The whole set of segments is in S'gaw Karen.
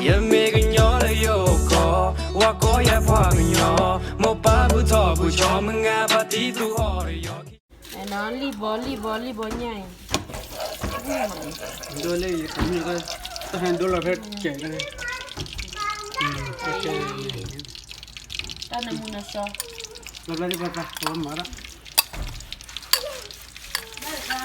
ယမ့ၢ်ကညီလၢယအိၣ်ကီၢ်, ဝၤကိးယၤပှၤကညီ, မိၢ်ပၢ်ဘူၣ်ထီၣ်ဘူၣ်ကၠီ, မုၢ်ငါဖါတံၢ်သူၣ်ဟီၣ်ဒီးယီၤခံ, လံၢ်ဘီလံၢ်ဘီလံၢ်ဘီညါအံၤ, ဒိလၢယတမ့ၢ်, တၢ်ဟဲဒိလီၤဖဲကဲး, တၢ်နမူနစီ, လီၤဘျီဒ်ပှၤသးဝဲမၤဒၣ် အံၤ ပှၤသး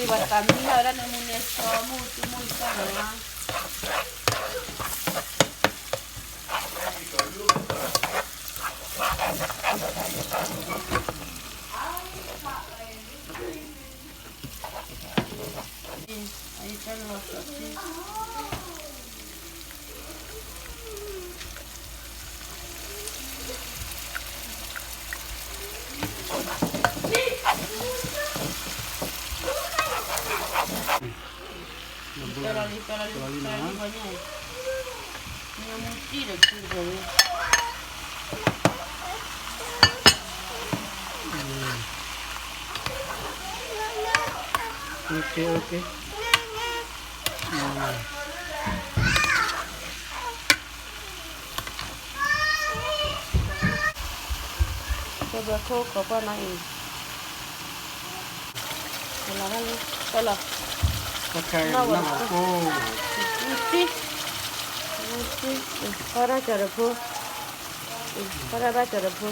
မံလီၤဝဲဒၣ်နမူနစီ မုၢ်သူမုၢ်သီၣ်လီၤ. ကဘၢခိၣ်ခိးပှၢ်နီၤအံၤ, လီၤ, လီၤ, နံၤ, နံၤ, ဖီတၢ်ကၠီၤတဖိ, ဖီတၢ်ဘၣ်ကၠီၤတဖိ.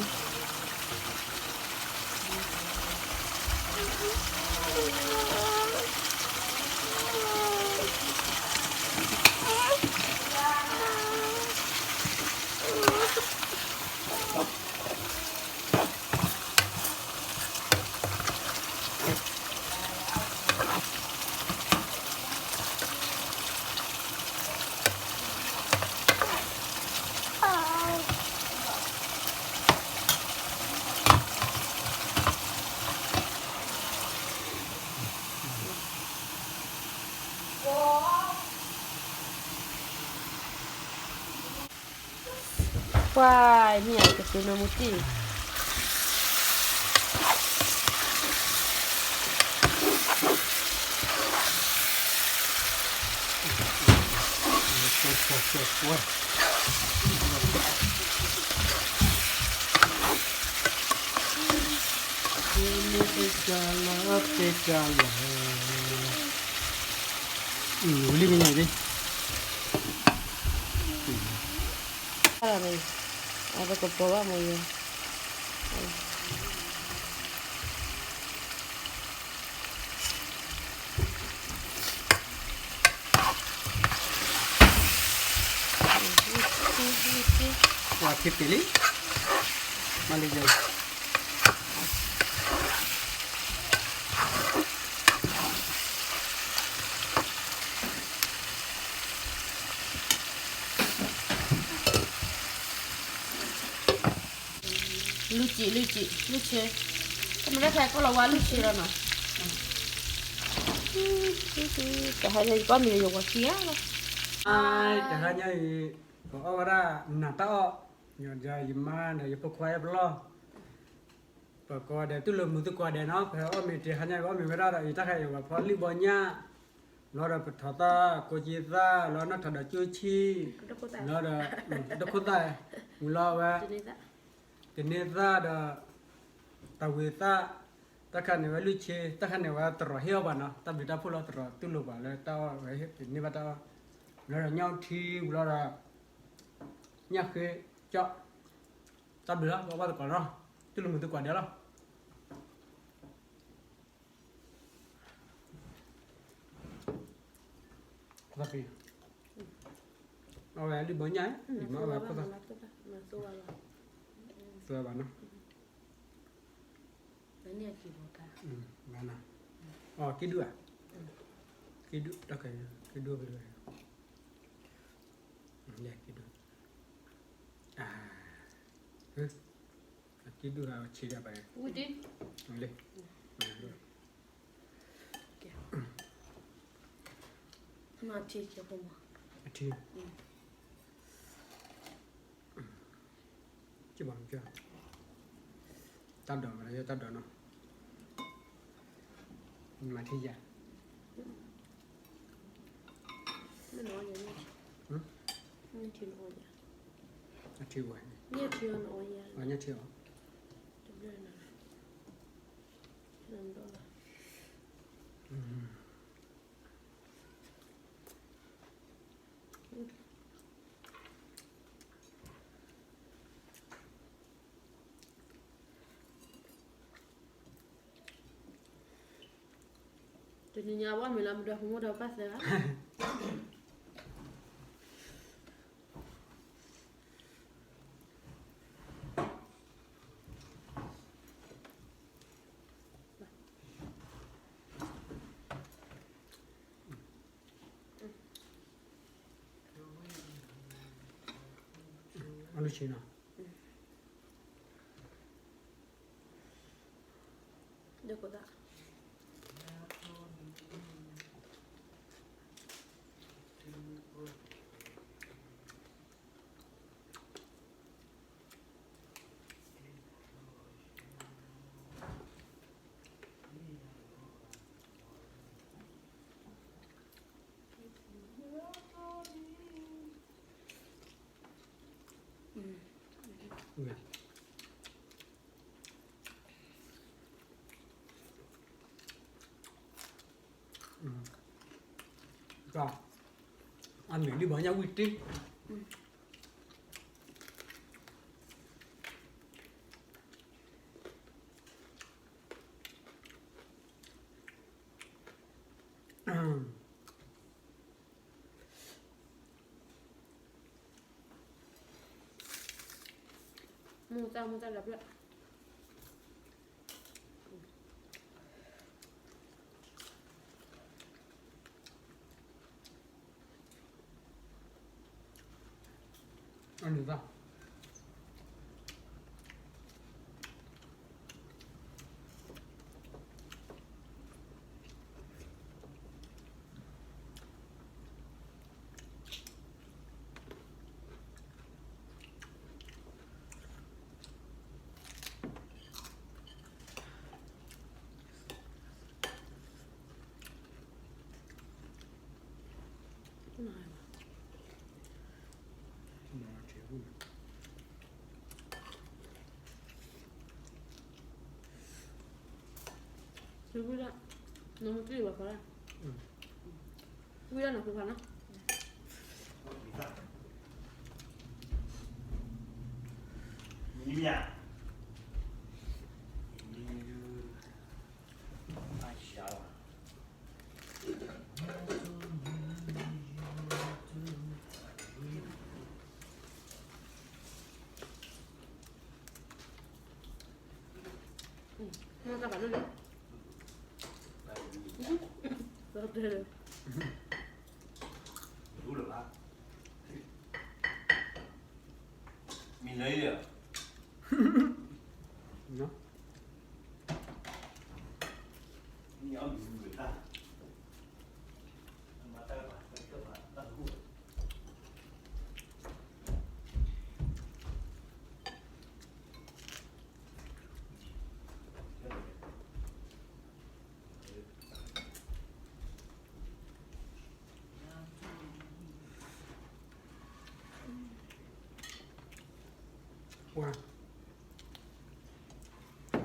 ပှၤ, မ့ၢ်အကသုနၢမူတံၢ် ဝံၤလံမ့ၢ်ညါအံၤ, အပကပိာ်ဘၣ်မ့ၢ်ယဲ, ပှၤခံပ့ၤလံ, မၤလံယဲ လုၢ်စံး လုၢ်စံး လုၢ်ဆ့, တမ့ၢ်လၢဖဲကိးလီၤဝါလုၢ်ဆ့လီၤနီၤ, တဟါညါယကွၢ်မံၤလၢယဝၤခံဂၤလီၤ, တဟါညါအံၤ ပအီၣ်ဝဲဒၣ်နးတၢ်အီၣ်, ယမါဒီးယဖိခွါယပလီၢ်, ပကိးဂၤဒဲး တူၢ်လိာ်မုာ်သုကိးဂၤဒဲးနီၤ, ပအီၣ်မ့ၤတဟါညါ ပအီၣ်မ့ၤဝဲဒၣ်ဒီး ယတၢ်ခါအံၤ ပှၤဖီလံၢ်ဘီညၣ်, လီၤဒီးပထီၣ်သၣ်ကိးက့သၣ်, လီၤနီၣ်ထီၣ်ဒီးကၠိဆံ, လီၤဒီး တခိၣ်သၣ်, မုၢ်လီၤဝဲ ကန့ၢ်သၣ်ဒီး တၢ်ဝံၤသၣ်, တၢ်ခါန့ၣ်ဝဲလုၢ်ဆ့, တၢ်ခါန့ၣ်ဝဲတရီးဟ့ၣ်အီၣ်ပှၤနီၤ, တၢ်ဘျုးတၢ်ဖှိၣ်လီၤ တရီးတူၢ်လိာ်ပှၤလၢတၢ်အီၣ်ဝဲ ပန့ၢ်ဘၣ်တၢ်အီၣ်, လီၤဒီးညၣ်ထံဝံၤလီၤဒီး ညၣ်ဃ့ကၠီၣ်, တၢ်ဘျုးလီၤ ပအီၣ်ဘၣ်သကိးနီၤ, တူၢ်လိာ်မုာ်သုကိးဂၤဒဲးလီၤ. အဝဲလံၢ်ဘီညၣ်, မၤဝဲခိၣ်သၣ်, သွဲဘၣ်နီၤ, အီၤက့ဒုၣ်ဧါ, က့ဒုၣ်, တၢ်က့ဒုၣ်, က့ဒုၣ်, အက့ဒုၣ်ဧါ ဆံးဒၣ်ပှၤ, လံ, အထံ, ကဘၣ်မကၢ, တၢ်ဒိးမး တၢ်ဒိးနီၤ, မၤထံယၤ, အထံဝဲ, ညၣ်ထံအီၤ, တဘျီ, တနံၤညါဘၣ်မ့ၢ်လၢမုၢ်ဒီဖိမိၢ်ဒီပၢ်သၢဂၤ အလုၢ်ဆံနီၤ, ဒ်ကိးသး အမ့ၢ်ဒ်ဘၣ်ညၣ်ဝံၣ်တ့ မူတၢ်မူတၢ်လၢပျၢၣ် အန့ၣ်ဘၣ် ဝံၤဒၣ် နမ့ၢ်တ့ၢ်ဘၣ်ဃီဒၣ် ဝံၤဒၣ်နဖိခွါနီၤ မံၤမံၤ မ့ၢ်တၢ်ဘၣ်ဒိၣ်လၢ ဒီးတဲလၢ မံၤလၢယၤ မံၤအီၣ်မံၤမုာ်တၢ် ပှၤ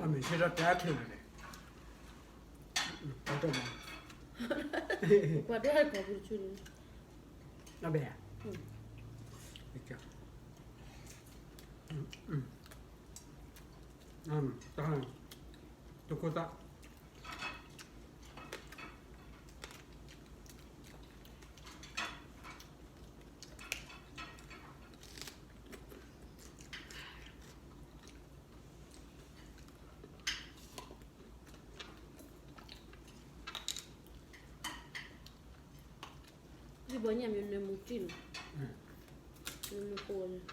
အမ့ၢ်ဆ့ထီၣ်တဲအချုးန့ၣ် ပှၤတဲဟဲကီၢ်ပူၤတဆူန့ၣ် အဘဲ တၢ် တခိၣ်သၣ် ဒ်ဘီညၣ်မ့ၢ်နၢမူတံၢ်န့ၣ် နၢမူဃိန့ၣ် တၢ်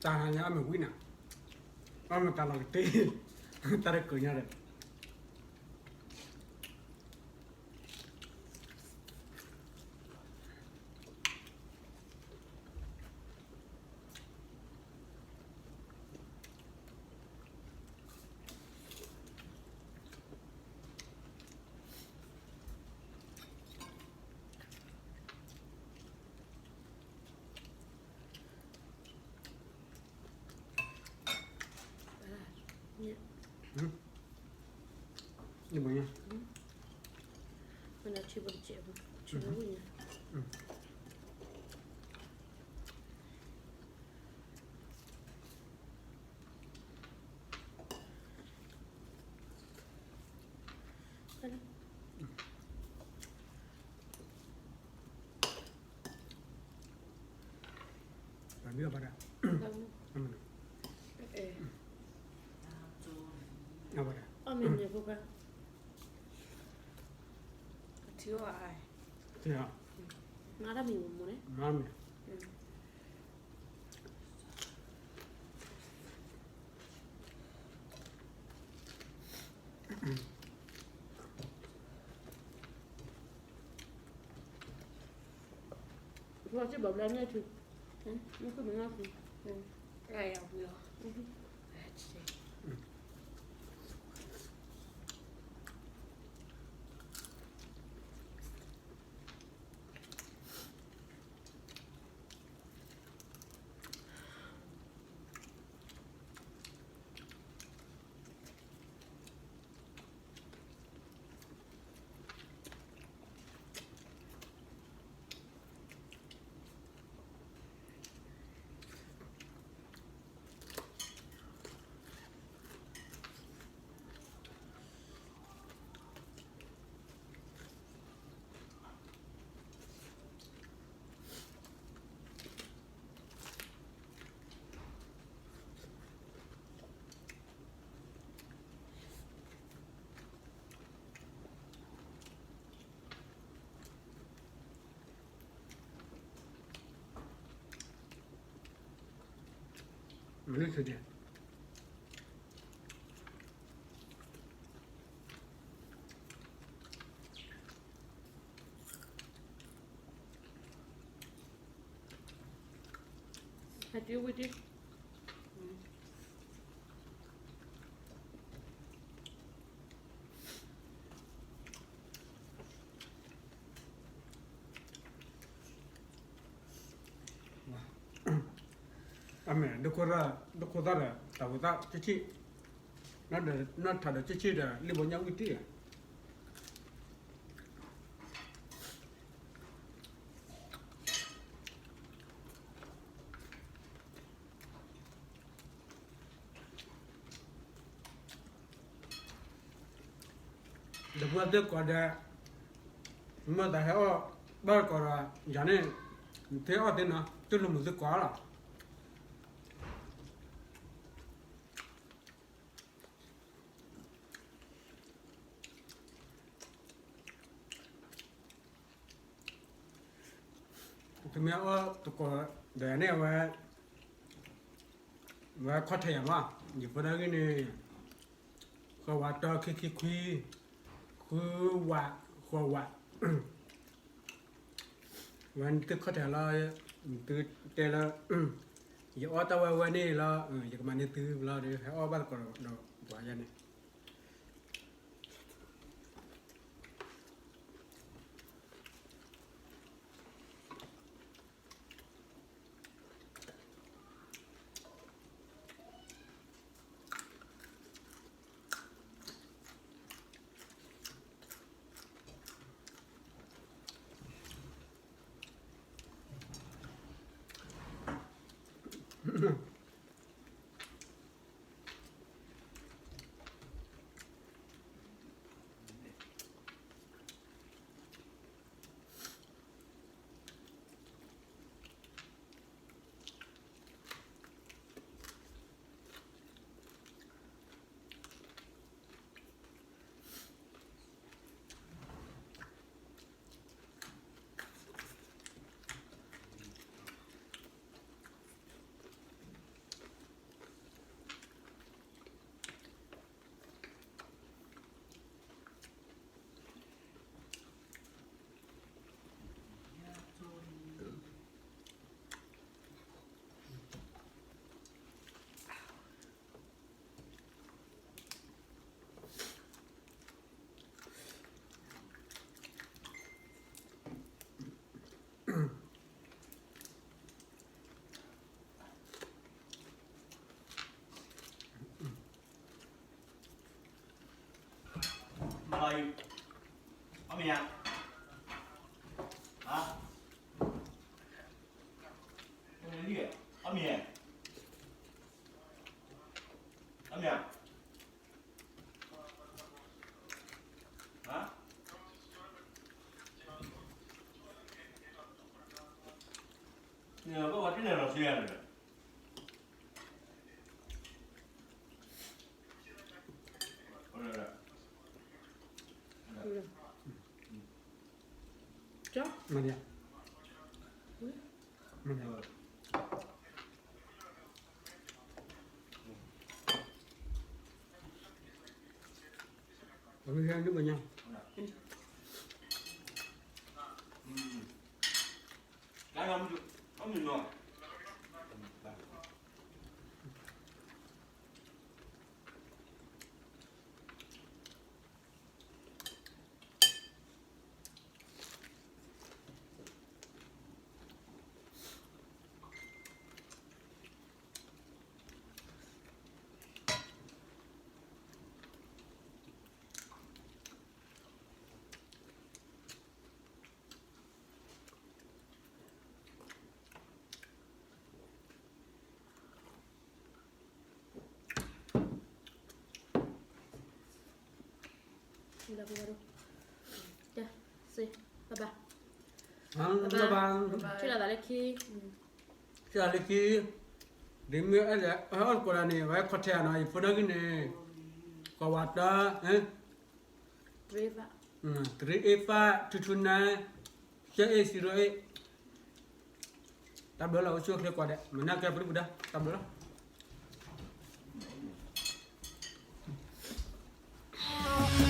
တၢ်ညါအမ့ၢ်ဝံၤနၤ, အမ့ၢ်တၢ်လီၤကတ့ၢ်, တၢ်တကၢၤညါဒီး မနုၤလဲၣ်, ဟဲတုၤဝံၤတုၤ အမ့ၢ် ဒိခိၣ်သၣ်ဒီး တၢ်ဝံသးဆံးဆံး, နီၢ်ထးဒီးဆံးဆံးဒီး လံၣ်ဘိညၣ်ဝံၣ်တံၢ်ဧါ. ဒီပုၢ်ဝဲၢ်သ့ၣ်ကိးဂၤဒဲး, မ့ၢ်သးဟဲအီၣ်ဘၣ်ကီးဒီး ယၤန့ၣ် နသုအီၣ်သ့နီၤ, တလိၣ်မုာ်သုကိးလီၤ. သုမ့ၢ်အီၣ်သကိးဒီးန့ၣ် အဝဲ ဝဲခီၣ်ထံးယၤမး, ယဖိဒါဂ့ၢ်န့ၣ် ဃီဝးတီခံခံခွံ, ဃုဝး, ဃီဝး, ဝဲသုခီၣ်ထံးလီၤ, သုတဲလၢ ယအီၣ်တၢ်ဝဲဝဲန့ၣ်လီၤ, ယကမၤန့ၢ်သုလီၤဒီး ဟဲအီၣ်ဘၣ်သကိးဒီးပှၤယၤန့ၣ်. အီၣ်မ့ၢ်ဧါ, ဟါ, အီၣ်မ့ၢ်, အီၣ်မ့ၢ်ဧါ, ဟါ, ဘၣ်ဝဲတန့ၣ်လီၤဆံယၤန့ၣ် ကၠီ, မ့ၢ်, မ့ၢ်, အဝဲဟဲဒုးကညါ, ဘၣ်ဘၣ်, ထံၣ်လိာ်သးလၢခံ, ထံၣ်လိာ်သးလၢခံ, ဒ်မ့ၢ်အဲၣ်ဒိး အီၣ်ကိးလၢန့ၣ် ဝဲခီထဲနီၤ ယဖိဒၣ်ဂံၢ်န့ၣ်, ကီးဝးတၢ်, three eight five two two nine seven eight zero eight, တၢ်ဘျုးလီၤ အိၣ်ဆူၣ်အိၣ်ချ့ကိးဂၤဒဲး မုၢ်နၤကဲပဒုၣ်ပဒါ တၢ်ဘျုးလီၤ.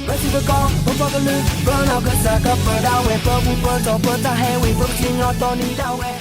ပစံးပကီၢ် ပပှၤကလုာ် ပနီၢ်ကစၢ်ကပၢဒၣ်ဝဲ ပဘူၣ်ပတီၢ်ပတၢ်ဟဲဝံၤ ပကစံၣ်ညီၣ်တီနံၤဒၣ်ဝဲ